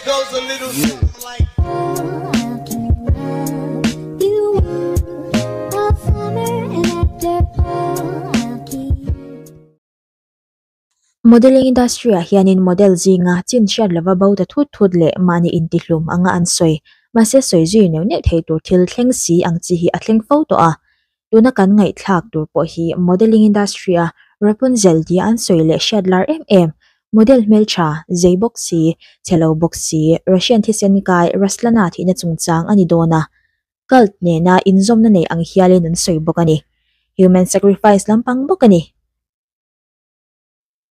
goes a little something like. Modelling industry ah hianin model zinga chin hriat lova bo ta thut thut leh mahni intihlum anga an sawi. Mahse sawi zui neuh neuh thei tur thil thleng si ang chi hi a thleng fo tawh a. Tuna kan ngaihthlak tur pawh hi modelling industry a Rapunzel tia an sawi leh hriat lar em em, model hmeltha, zei bawk si, chhe lo bawk si, Russian thisen kai Ruslana thihna chungchang a ni dawn a. Cult nena inzawmna nei ang hialin an sawi bawk a ni. Human sacrifice lampang bawk a ni.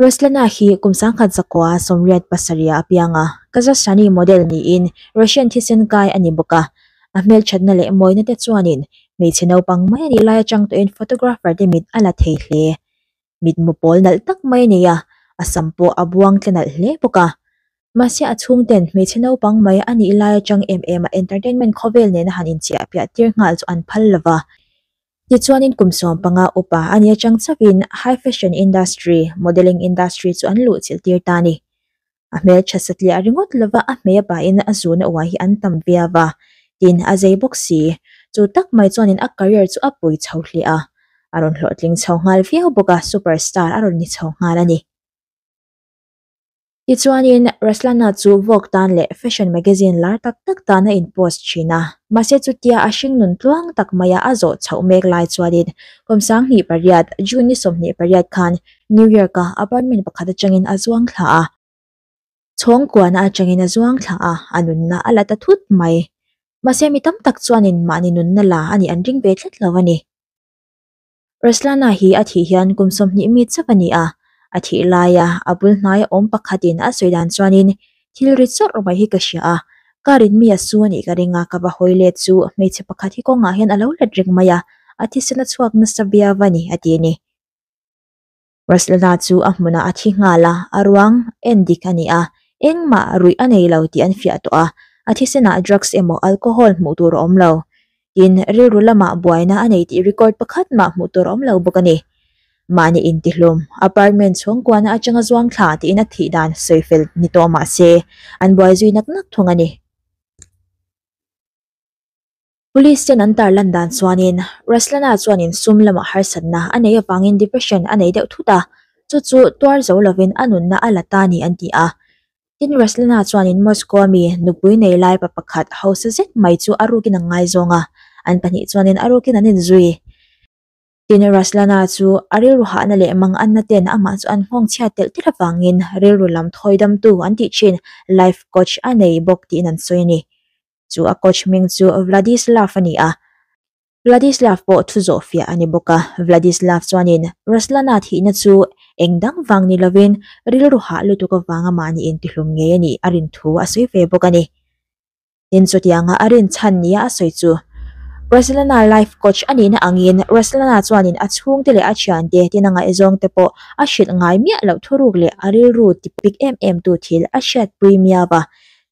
Ruslana hi kum 1987 ah a piang a, Kazakhstani model niin Russian thisen kai a ni bawk a. A hmelthatna leh mawina te chuanin hmeichhe naupang mai a nih lai atang tawhin photographer te mit a la thei hle. Mitmu pawl nalh tak mai a nei a, a sam pawh a buang tle nalh hle bawk a. Mahse a chhungten hmeichhe naupang mai a nih lai atang em em a entertainment khawvel nena han inchiah piah tir nghal chu an phal lova. Tichuanin kum 15 upa a nih atang chauhin high fashion industry, modelling industry chu an luh chilh tir ta a ni. A hmeltha satliah ringawt lova a hmei a pahin a zuna uai hi an tam viau a, tin a zei bawk si. Chu tak mai chuanin a career chu a pui chho hle a, a rawn hlawhtling chho nghal viau bawk a, superstar a rawn ni chho nghal a ni. Tichuanin, Ruslana chu Vogue tan leh fashion magazine lar tak tak tan a inpost thin a. Mahse chutia a hringnun tluang tak maia a zawh chhoh mek lai chuanin kum 2008, June ni 28 khan New York-a apartment pakhat atangin a zuang thla a. Chhawngkuana atangin a zuang thla a, a nunna a la ta thut mai. Mahse mi tam tak chuanin mahni nunna la a nih an ring ve tlat lo a ni. Ruslana hi a thih hian kum 20 mi chauh a ni a, a thih laia a bul hnaia awm pakhatin a sawi dan chuanin thil ri chawrh mai hi ka hria a, car in mi a su a nih ka ring a, ka va hawi let chu hmeichhe pakhat hi kawngah hian a lo let reng mai a, a thisen a chhuak nasa viau a ni a ti a ni. Ruslana chu a hmunah a thi nghal a, a ruang en dik a ni a, engmah ruih a nei lo tih an fiah tawh a, a thisenah drugs emaw alcohol hmuh tur a awm lo. Tin, rilru lamah buaina a nei tih record pakhat mah hmuh tur a awm lo bawk a ni. Mahni intihlum, apartment chhungkuana atanga zuang thla tiin a thih dan sawi fel ni tawh mah se, an buai zui nak nak thung a ni. Police ten an tarlan dan chuanin Ruslana chuanin sum lamah harsatna a neih avangin depression a nei deuh thut a, chu chu tuar zo lovin a nunna a la ta ni an ti a. Tin, Ruslana chuanin Moscow-a mi nupui nei lai pa pakhat hausa zet mai chu a rukin a ngaizawng a, an pahnih chuanin a rukin an inzui. Tin, Ruslana chu a rilru hahna leh manganna ten amah chu an nghawng chhiat telh telh avangin rilru lam thawi damtu an tih thin life coach a nei bawk tiin an sawi a ni. Chu a coach hming chu Vladislav a ni a. Vladislav pawh thu zawh fiah a ni bawk a. Vladislav chuanin Ruslana thihna chu eng dang vang ni lovin rilru hah lutuk avanga mahni intihlum ngei a nih a rin thu a sawi ve bawk a ni. Tin, chutianga a rin chhan nia a sawi chu Ruslana life coach a nihna angin Ruslana chuanin a chhungte leh a thiante tin a ngaihzawngte pawh a hrilh ngai miah loh thuruk leh a rilru tipik em em tu thil a hriatpui miau a.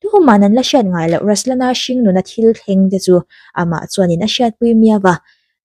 Tuman an la hriat ngai loh Ruslana hringnuna thil thleng te chu amah chuanin a hriatpui miau a,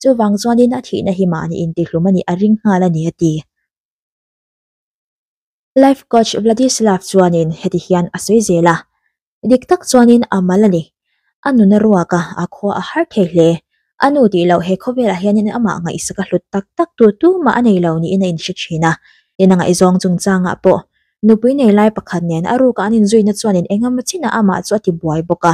chuvang chuanin a thihna hi mahni intihlum a nih a ring nghal a ni a ti. Life coach Vladislav chuanin heti hian a sawi zel a, Dik tak chuanin a mal a ni. A nun a ruak a, a khua a har thei hle. A nu tih loh he khawvelah hianin amah ngaihsak a hlut tak tak tur tumah a nei lo niin a inhre thin a. Tin a ngaihzawng chungchangah pawh nupui nei lai pakhat nen a ruka an inzuina chuanin engemaw chinah amah chu a ti buai bawk a.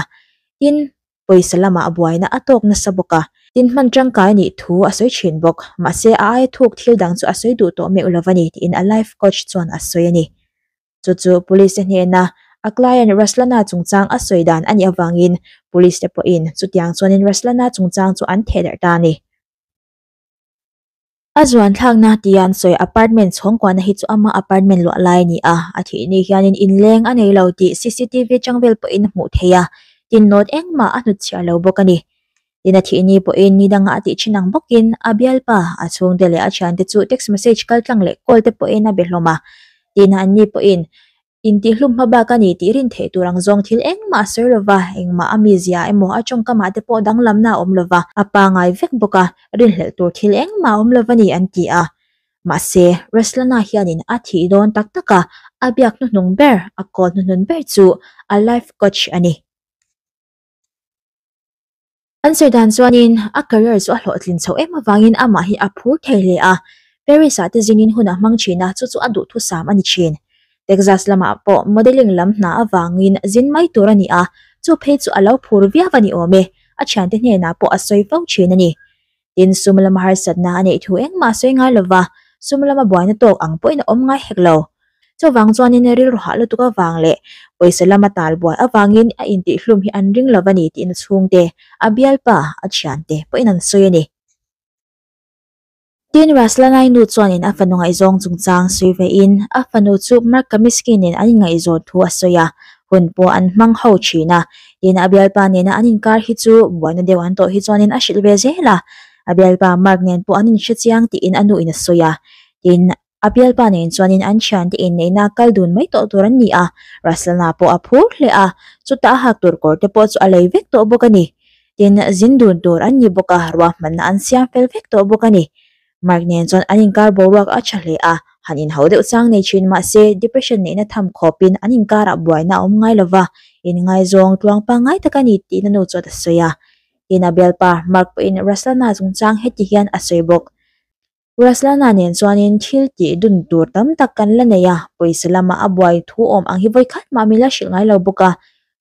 Tin, pawisa lamah buaina a tawk nasa bawk a. Tin, hman tangkai a nih thu a sawi thin bawk. Mahse, a aia thuk thil dang chu a sawi duh tawh meuh lo a ni tiin a life coach chuan a sawi a ni. Chu chu police te hnena a client Ruslana chungchang a sawi dan a nih avangin police te pawhin chutiang chuanin Ruslana chungchang chu an theh darh ta a ni. A zuan thlakna tia an sawi apartment chhawngkuahna hi chu ama apartment luah lai a ni a, a thih ni hianin inleng a nei lo tih cctv atang vel pawhin a hmuh theih a, tin note engmah a hnutchhiah lo bawk a ni. Tin a thih ni pawhin ni danga a tih thin ang bawkin a bialpa, a chhungte leh a thiante chu text message kaltlang leh call te pawhin a be hlawm a, tin an ni pawhin Intihlum hma bak a ni tih rin theih tur ang zawng thil engmah a sawi lova, engmah a mizia emaw a tawngkamah te pawh danglamna a awm lova, a pangai vek bawk a, rinhlelh tur thil engmah a awm lova ni an ti a. Mahse, Ruslana hianin a thih dawn tak tak a, A biak hnuhnung ber, a call hnuhnun ber chu a life coach a ni. An sawi dan chuanin a career chu a hlawhtlin chhoh em avangin amah hi a phur thei hle a, Paris ah te zingin hun a hmang thin a, chu chu a duhthusam a ni thin. Texas lamah pawh modelling lam hna avangin zin mai tur a ni a, chu phei chu a lo phur viau a ni awm e, a thiante hnenah pawh a sawi fo thin a ni. Tin, sum lama harsatna a neih thu engmah a sawi ngai lova, sum lama buaina tawk ang pawhin a awm ngai hek lo. Chuvang chuanin rilru hah lutuk avang leh pawisa lama tal buai avangin a intihhlum hi an ring lova ni tiin a chhungte, a bialpa, a thiante pawhin an sawi a ni. Tin, Raslanai nu chuanin a fanu ngaihzawng chungchang sawi vein a fanu chu Mark Kaminsky nen an inngaihzawn thu a sawi a, hun pawh an hmang ho thin a. Tin, a bialpa nena an inkar hi chu buaina deuh an tawh hi chuanin a hrilh ve zel a, a bialpa Mark nen pawh an inhre chiang tiin a nuin a sawi a. Tin, a bialpa nen chuanin an thiante inneihna kal dun mai tawh tur an ni a, Raslana pawh a phur hle a, chutah a hak tur kawr te pawh chu a lei vek tawh bawk a ni. Tin, zin dun tur an ni bawk a, ruahmanna an siam fel vek tawh bawk a ni. Mark nen chuan an inkar boruak a tha hle a, han inhau deuh chang nei thin mah se depression neihna tham khawpin an inkarah buaina a awm ngai lo va, inngaizawng tluang pangngai tak a ni tih na nu chuan a sawi a. Tin, a bialpa Mark pawhin Raslana chungchang heti hian a sawi bawk. Raslana nen chuanin thil tih dun tur tam tak kan la nei a, pawisa lama a buai thu awm ang hi vawikhat mah min la hrilh ngai lo bawk a,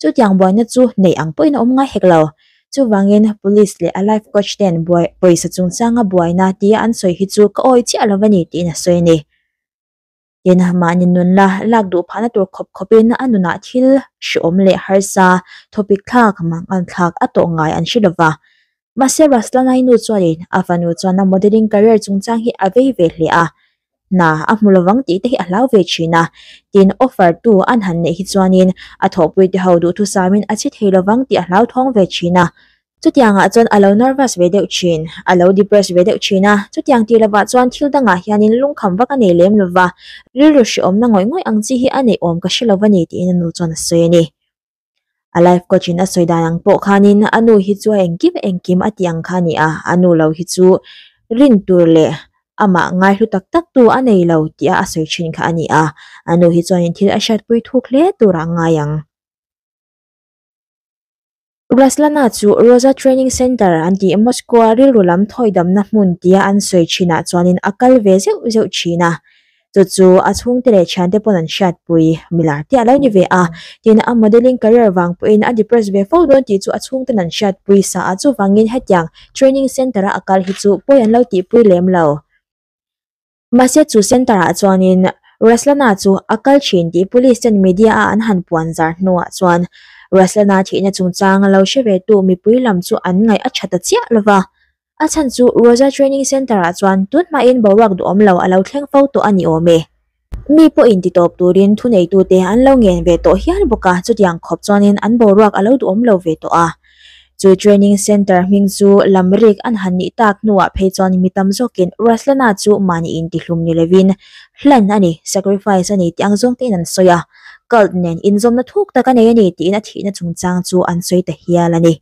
chutiang buaina chu neih ang pawhin a awm ngai hek lo. Chuvangin police leh a life coach ten buai pawisa chungchanga buaina tia an sawi hi chu ka awi chiah lo a ni tiin a sawi a ni. Tin, mahni nun la lak duh phahna tur khawp khawpin a nunah thil hreawm leh harsa, thawpik thlak, mangan thlak a tawh ngai an hre lova. Mahse, Raslanai nu chuanin a fanu chuan a modelling career chungchang hi a vei ve hle a, hna a hmu lovang tih te hi a hlau ve thin a. Tin, offer tu an han neih hi chuanin a thawhpuite ho duhthusamin a che thei lovang tih a hlauthawng ve thin a. Chutiangah chuan a lo nervous ve deuh thin, a lo depressed ve deuh thin a, chutiang tih lovah chuan thil dangah hianin lungkham vak a nei lem lova, rilru hrehawmna ngawih ngawih ang chi hi a neih awm ka hre lo va ni tiin a nu chuan a sawi a ni. A life coach in a sawi dan ang pawh khanin a nu hi chu a engkim engkim a tih ang kha a ni a, a nu lo hi chu rin tur leh amah ngaihlu tak tak tu a nei lo tih a a sawi thin kha a ni a, a nu hi chuanin thil a hriatpui thuk hle turah a ngai ang. Ruslana chu Rosa Training Center an tih Moscow-a rilru lam thawidamna hmun tia an sawi thinah chuanin a kal ve zeuh zeuh thin a. Chu chu a chhungte leh thiante pawn an hriatpui milar te a lo ni ve a. Tin, a modelling career vang pawhin a depress ve fo dawn tih chu a chhungten an hriatpui sa a, chuvangin hetiang training center-a a kal hi chu pawi an lo tihpui lem lo. Mahse chu center ah chuanin Ruslana chu a kal thin tih police ten media a an han puan zar hnuah chuan Ruslana thihna chungchang lo hre ve tu mipui lam chu an ngaih a tha ta chiah lova. A chhan chu Rosa Training Center ah chuan tun hmain boruak duhawm lo a lo thleng fo tawh a ni awm e. Mi pawhin ti tawp turin thuneitute an lo ngen ve tawh hial bawk a, chutiang khawp chuanin an boruak a lo duhawm lo ve tawh a. Chu training centre hming chu lamrik an han nih tak hnuah phei chuan mi tam zawkin Ruslana chu mahni intihlum ni lovin hlan a ni, sacrifice a ni tih ang zawng tein an sawi a, cult nen inzawmna thuk tak a nei a ni tiin a thihna chungchang chu an sawi ta hial a ni.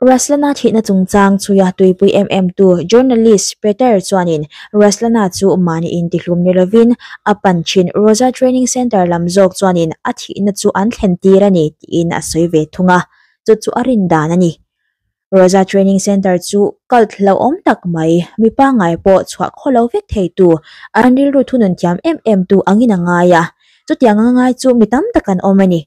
Ruslana thihna chungchang chhuia tuipui em em tu journalist Peter chuanin Ruslana chu mahni intihlum ni lovin a pan thin Rosa Training Centre lam zawk chuanin a thihna chu an thlen tir a ni tiin a sawi ve thung a, chu chu a rin dan a ni. Rosa Training Centre chu cult hlauhawm tak mai, mi pangngai pawh chhuah khaw lo vek thei tu, an rilru thunun thiam em em tu angin a ngai a, chutiang anga ngai chu mi tam tak an awm a ni.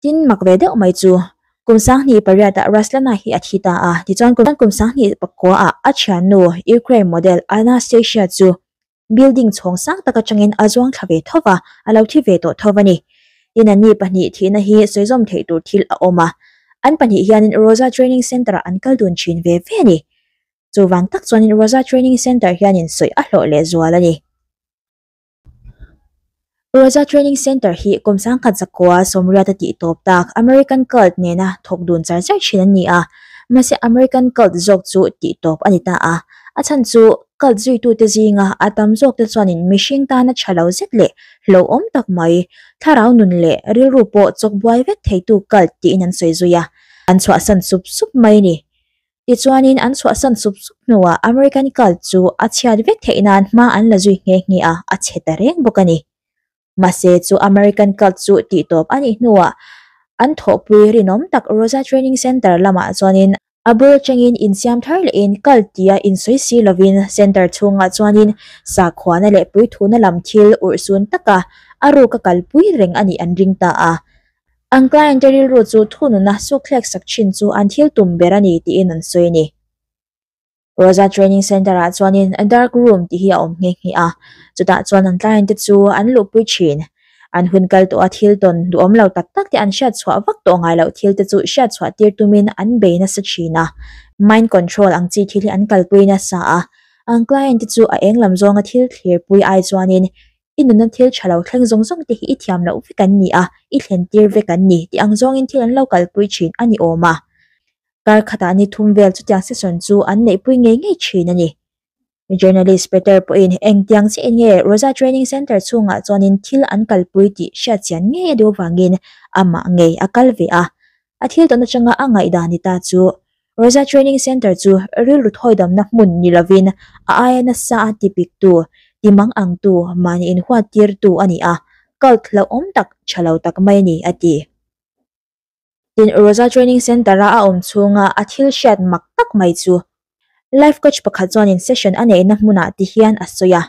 Tin, mak ve deuh mai chu, kum sanghnih pariatah Ruslana hi a thi ta a, tichuan kum sanghnih pakuaah a thiannu Ukraine model Anastasia chu building chhawng sang tak atangin a zuang thla ve tho va, a lo thi ve tawh tho a ni. Tin, anni pahnih thihna hi sawizawm theih tur thil a awm a, an pahnih hianin Rosa Training Centre-ah an kal dun thin ve ve a ni. Chuvang tak chuanin Rosa Training Centre hianin sawi a hlawh lehzual a ni. Rosa Training Center hi kum sangkhat zakua sawmriat a tih tawp tak American Cult nena thawk dun char char thin an ni a, mahse American Cult zawk chu tih tawp a ni ta a. A chhan chu cult zuitute zinga a tam zawkte chuanin mihring tana tha lo zet leh hlauhawm tak mai, thlarau nun leh rilru pawh chawk buai vek theitu cult tiin an sawi zui a, an chhuahsan sup sup mai a ni. Tichuanin an chhuahsan sup sup hnuah American cult chu a chhiat vek theih nan hma an la zui nghe nghe a, a chhe ta reng bawk a ni. Mahse chu American cult chu tihtawp a nih hnuah an thawhpui rinawm tak Rosa Training Center lamah chuanin a bul atangin insiam thar lehin cult tia insawi si lovin center chhungah chuanin sakhuana leh puithuna lam thil urhsun taka a ruka kalpui reng a nih an ring ta a. An client te rilru chu thununa sukthlek sak thin chu an thil tum ber a ni tiin an sawi a ni. Rosa Training Center ah chuanin dark room tih hi a awm nghe nghe a, chutah chuan an client te chu an luhpui thin. An hun kal tawh a thil tawn duhawm lo tak tak te an hriat chhuah vak tawh ngai loh thil te chu hriat chhuah tir tumin an bei nasa thin a. Mind control ang chi thil hi an kalpui nasa a, an client te chu a eng lam zawnga thil thlirpui ai chuanin I nunna thil tha lo thleng zawng zawng te hi i thiam loh vek an ni a, i thlen tir vek an ni tih ang zawngin thil an lo kalpui thin a ni awm a. Kar khatah ni thum vel chutiang session chu an neihpui ngei ngei thin a ni. Journalist Peter pawhin engtiang chiah in nge Rosa Training Centre chhungah chuanin thil an kalpui tih hriatchian ngei a duh avangin amah ngei a kal ve a. A thil tawn atanga a ngaihdan ni ta chu Rosa Training Centre chu rilru thawidamna hmun ni lovin a aia nasa a tipiktu, timang angtu, mahni inhuat tirtu a ni a, cult hlauhawm tak, tha lo tak mai a ni, a ti. Tin, Rosa Training Centre-a a awm chhunga a thil hriat mak tak mai chu Life coach pakhat chuanin session a neihna hmunah ti hian a sawi a,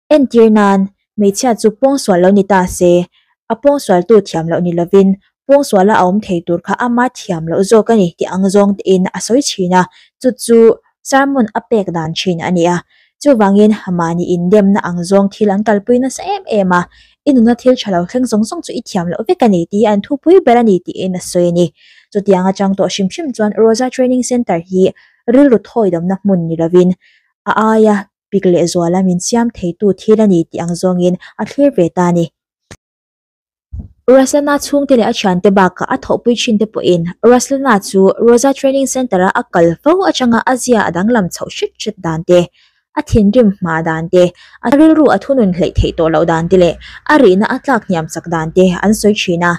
Entir nan, hmeichhia chu pawngsual lo ni ta se, a pawngsualtu thiam loh ni lovin pawngsuala a awm thei tur kha ama thiam loh zawk a ni tih ang zawng tein a sawi thin a, chu chu sermon a pek dan thin a ni a. Chuvangin mahni indemna ang zawng thil an kalpui nasa em em a, i nuna thil tha lo thleng zawng zawng chu i thiam loh vek a ni tih hi an thupui ber a ni tiin a sawi a ni. Chutiang atang tawh hrim hrim chuan Rosa Training Centre hi rilru thawidamna hmun ni lovin a aia pik leh zuala min siam theitu thil a ni tih ang zawngin a thlir ve ta a ni. Ruslana chhungte leh a thiante bakah a thawhpui thinte pawhin Ruslana chu Rosa Training Centre-a a kal fo atanga a zia a danglam chhoh hret hret dan te, a thinrim hma dan te, a rilru a thunun hleih theih tawh loh dan te leh a rihna a tlak hniam chak dan te an sawi thin a.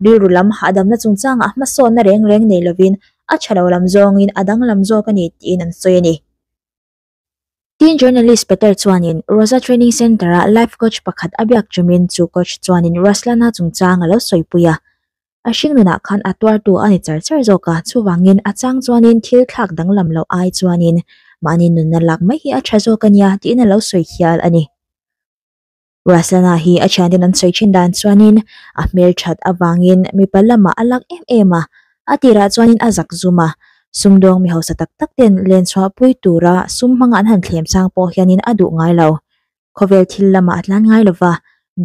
Rilru lam hahdamna chungchangah hmasawnna reng reng nei lovin a tha lo lam zawngin a danglam zawk a ni tiin an sawi a ni. Tin, journalist Peter chuanin Rosa Training Centre-a life coach pakhat a biak chumin chu coach chuanin Ruslana chungchang a lo sawipui a. A hringnunah khan a tuartu a ni char char zawk a, chuvangin a chang chuanin thil thlak danglam loh ai chuanin mahni nunna lak mai hi a tha zawk a nia tiin a lo sawi hial a ni. Ruslana hi a thianten an sawi thin dan chuanin a hmelthat avangin mipa lamah a lak em em a, a tirah chuanin a zak zum a, sumdawng mi hausa tak tak ten len chhuahpui tura sum hmanga an han thlem chang pawh hianin a duh ngai lo. Khawvel thil lamah a tlan ngai lova,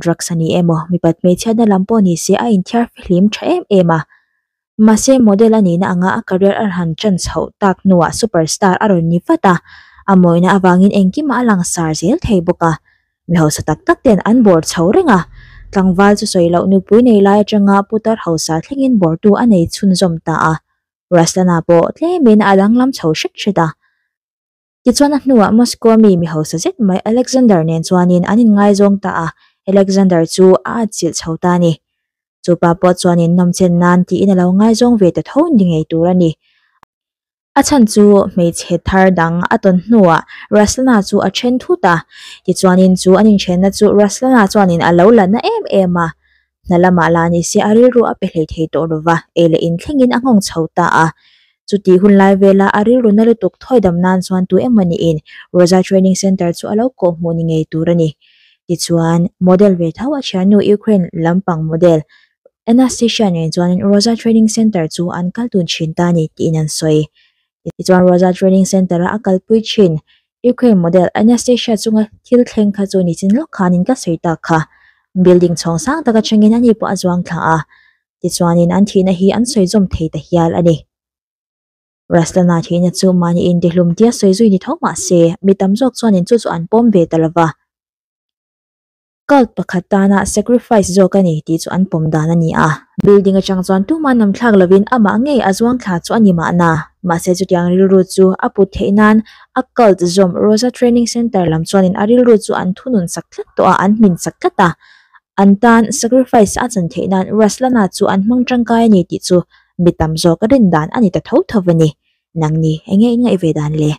drugs a ni emaw mipat hmeichhiatna lam pawh ni se a inthiar fihlim tha em em a. Mahse model a nihna anga a career a han chan chhoh tak hnuah superstar a rawn ni vat a, a mawina avangin engkimah a langsar zel thei bawk a. Mi hausa tak tak ten an bawr chho reng a, tlangval chu sawi loh nupui nei lai atanga putar hausa thlengin bawrtu a nei chhunzawm ta a, Ruslana pawh tlemin a danglam chho hret hret a. Tichuan a hnuah Moscow mi mi hausa zet mai Alexander nen chuanin an inngaizawng ta a, Alexander chu a atchilh chho ta a ni. Chu pa pawh chuanin nawmchen nan tiin a lo ngaizawng ve ta tho ni ngei tur a ni. A chhan chu hmeichhe thar dang a tawn hnuah Ruslana chu a then thut a, tichuanin chu an inthenna chu Ruslana chuanin a lo la na em em a. Hna lamah lah ni se a rilru a pe hlei thei tawh lova, ei leh in thlengin a nghawng chho ta a. Chuti hun lai vela a rilru na lutuk thawi dam nan chuan tu emaw niin Rosa Training Centre chu a lo kawh hmuh ni ngei tur a ni. Tichuan, model ve tho a thiannu Ukraine lampang model Anastasia nen chuanin Rosa Training Centre chu an kal tun thin ta a ni tiin an sawi. Tichuan Rosa Training Centre-a a kalpui thin Ukraine model Anastasia chunga thil thleng kha chu nichin lawk khanin ka sawi tak kha. Building chhawng sang taka changin ani pawh a zuang thla a, tichuanin an thihna hi an sawi zawm thei ta hial a ni. Ruslana thihna chu mahni intihlum tia sawi zui ni tho mah se, mi tam zawk chuanin chu chu an pawm ve ta lo va. Cult pakhat tana sacrifice zawk a ni tih chu an pawm dan a ni a. Building atang chuan tumah nam thlak lovin amah ngei a zuang thla chu a ni mahna. Mahse chutiang rilru chu a put theih nan a cult zawm Rosa Training Centre lam chuanin a rilru chu an thunun sak tlat tawh a, an hmin sak tlat a. An tan sacrifice a chan theih nan Ruslana chu an hmang tangkai a ni tih chu mi tam zawk rin dan a ni ta tho tho a ni. Nangni, enge in ngaih ve dan le?